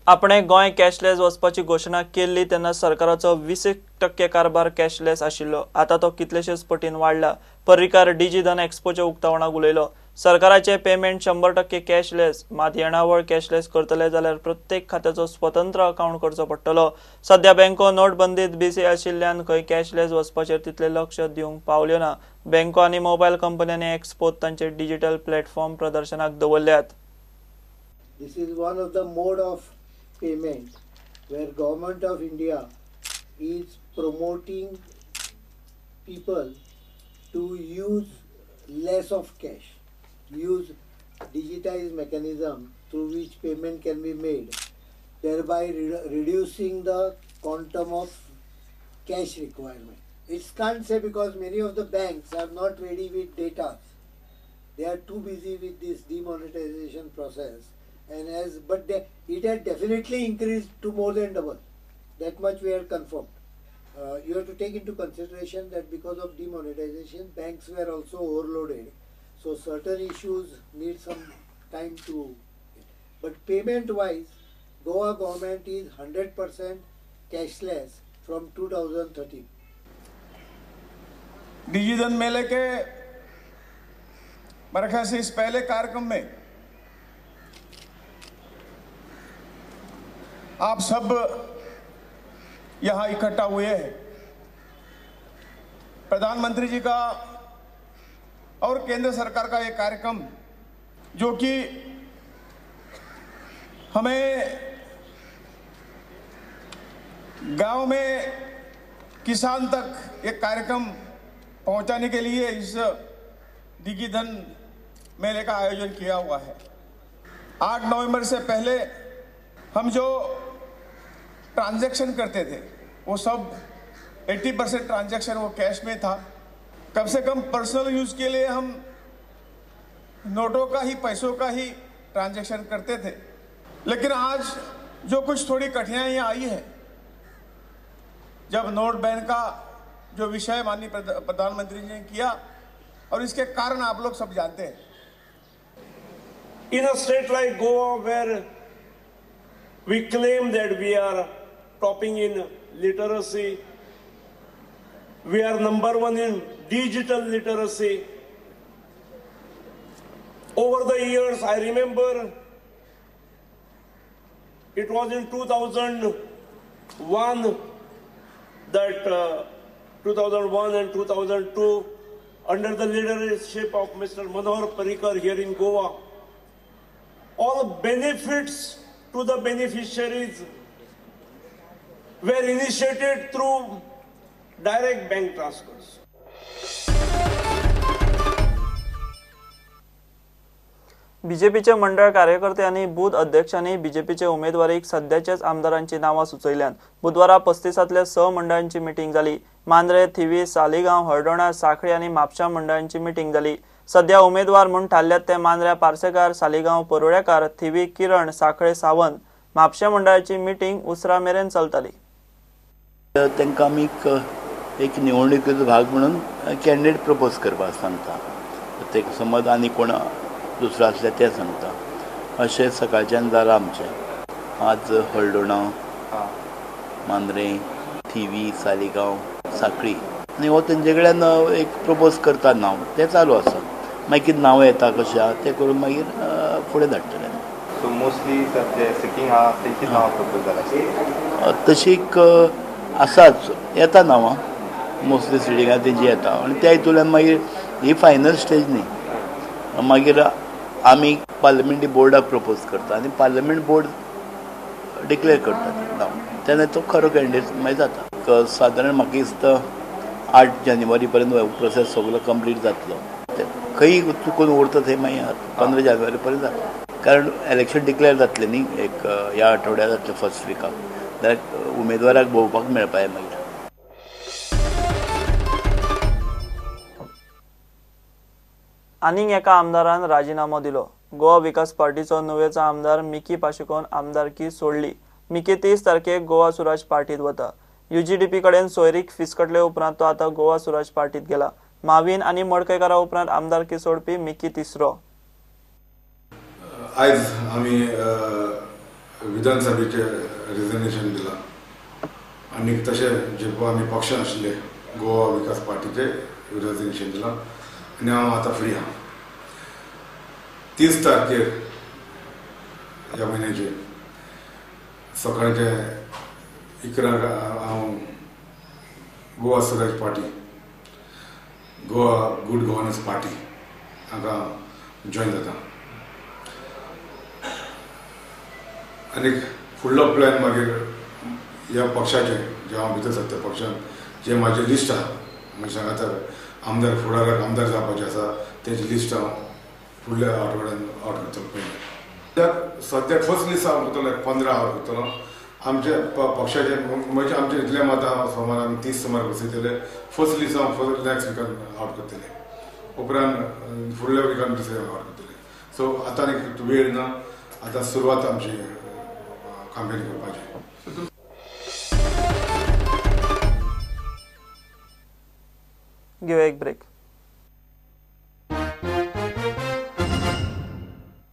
आपणे गोंय कॅशलेस वचपाची घोशणा केल्ली तेन्ना सरकाराचो 20% कारभार कॅशलेस आशिल्लो, आतां तो कितलेशेच पटीन वाडला. पर्रीकार डिजिधन एक्स्पोच्या उक्तावणाक उलयलो. सरकाराचे पेमेंट 100% कॅशलेस, मात येणावळ कॅशलेस करतले जाल्यार प्रत्येक खात्याचो स्वतंत्र अकाउंट करचो पडटलो. सध्या बँको नोटबंदीत बिजी आशिल्ल्यान खंय कॅशलेस वचपाचेर तितले लक्ष दिवंक पावल्यो ना. बँको आनी मोबायल कंपन्यांनी एक्स्पोत तांचे डिजिटल प्लॅटफॉर्म प्रदर्शनाक दवरल्यात. This is one of the mode of payment where government of India is promoting people to use less of cash, use digitized mechanism through which payment can be made, thereby reducing the quantum of cash requirement. It can't say because many of the banks are not ready with data. They are too busy with this demonetization process, and as but they, it had definitely increased to more than double. That much we had confirmed. You have to take into consideration that because of demonetization, banks were also overloaded. So certain issues need some time to, but payment wise, Goa government is 100% cashless from 2013. DigiDhan मेले K मेरे ख्याल से इस पहले कार्यक्रम में आप सब यहाँ इकट्ठा हुए हैं। प्रधानमंत्री जी का और केंद्र सरकार का ये कार्यक्रम जो कि हमें गांव में किसान तक एक कार्यक्रम पहुंचाने के लिए इस डिजिधन मेले का आयोजन किया हुआ है। 8 नवंबर से पहले हम जो ट्रांजैक्शन करते थे वो सब 80% ट्रांजैक्शन वो कैश में था। कम से कम पर्सनल यूज़ के लिए हम नोटों का ही, पैसों का ही ट्रांजैक्शन करते थे। लेकिन आज जो कुछ थोड़ी कठिनाइयाँ आई है, जब नोट बैन का जो विषय माननीय प्रधानमंत्री जी ने किया और इसके कारण आप लोग सब जानते हैं। In a state like Goa where we claim that we are topping in literacy, we are number 1 in digital literacy. Over the years, I remember it was in 2001 that 2001 and 2002, under the leadership of Mr. Manohar Parrikar here in Goa, all benefits to the beneficiaries were initiated through direct bank transfers. बीजेपीचे मंडळ कार्यकर्ते आणि booth अध्यक्षांनी बीजेपीचे उमेदवारीक सध्याच्याच आमदारांची नावां सुचयल्यान. बुधवारा 35तल्या 6 मंडळांची meeting जाली. मांद्रे, थिवी, सालिगांव, हळदोणा, साखळी आणि म्हापशा मंडळांची मिटिंग जाली. सध्या उमेदवार म्हूण थारल्यात ते मांद्र्या पार्सेकार, सालिगांव परुळेकार, थिवी किरण, साखळे सावंत. म्हापशा मंडळाची मिटिंग उसरा मेरेन चलताली. तांकां आमी एक निवडणुकेचो भाग म्हणून कॅन्डिडेट प्रपोज करपाक सांगता. ते समज आनी कोण दुसरो आसल्यार तें सांगता. अशें सकाळच्यान जालां आमचें. आज हळदोणा, मांद्रें, थिवी, सालिगांव, साखळी आनी हो तेंचे कडल्यान एक प्रपोज करता नांव, तें चालू आसा. मागीर कितें नांवां येता कशें आहा तें करून मागीर फुडें धाडटले. सो मोस्टली जे सिटींग आहा तेंचीच नांवां प्रपोज जाला. तशी एक आसाच येता नांवां मोस्टली सिटींग आहा तेंची येता आनी त्या हितूंतल्यान मागीर ही फायनल स्टेज न्ही. मागीर आमी पार्लमेंटरी बोर्डाक प्रपोज करता आनी पार्लमेंट बोर्ड डिक्लेअर करता नांव, तेन्ना तो खरो कॅन्डिडेट मागीर जाता. सादारण म्हाका दिसता 8 जानेवारी पर्यंत हो प्रोसेस सगलो कंप्लीट जातलो. खंय चुकून उरता थंय मागीर 15 जानेवारी पर्यंत जातलो. कारण इलेक्शन डिक्लेअर जातलें न्ही एक ह्या आठवड्या जातलें फर्स्ट विकाक, जाल्यार उमेदवाराक भोंवपाक मेळपाक मागीर. आनीक एका आमदारान राजिनामो दिलो. गोवा विकास पार्टीचो नुवेचो आमदार मिकी पाशेकोन आमदारकी सोडली. मिकी 30 तारखेक गोवा सुराज पार्टीत वता. युजीडीपी कडेन सोयरीक फिसकटले उपरांत तो आतां गोवा सुराज पार्टीत गेला. माविन आनी मडकयकारा उपरांत आमदारकी सोडपी मिकी तिसरो. आयज आमी विधानसभेचें रेजिग्नेशन दिलां आनी तशें जे आमी पक्षान आशिल्ले गोवा विकास पार्टीचे रेजिग्नेशन दिलां आनी हांव आतां फ्री आहा. 30 तारखेर ह्या म्हयन्याचे सकाळचे 11 हांव Goa Swaraj party, Goa good governance party हांगा जॉयन जाता. आनी फुडलो प्लॅन मागीर ह्या पक्षाचे जे हांव भितर सरता पक्षान जे म्हाजें लिस्ट आहा म्हणजे सांगात आमदार फुडाराक आमदार जावपाचें आसा तेजी लिस्ट हांव फुडल्या आठवड्यान आवट करतलो. पयलीं सद्याक फर्स्ट लिस्ट हांव करतलो 15 आवट करतलो. आमचे पक्षाचे म्हणजे आमचे इतले मत हांव सुमार आमी 30 सुमार बसयतले. फर्स्ट लिस्ट हांव फर्स्ट नेक्स्ट विकान आवट करतले, उपरांत फुडल्या विकान दुसरे आवट करतले. सो आतां आनी वेळ ना, आतां सुरवात आमची कामगिरी करपाची. घेवया एक ब्रेक.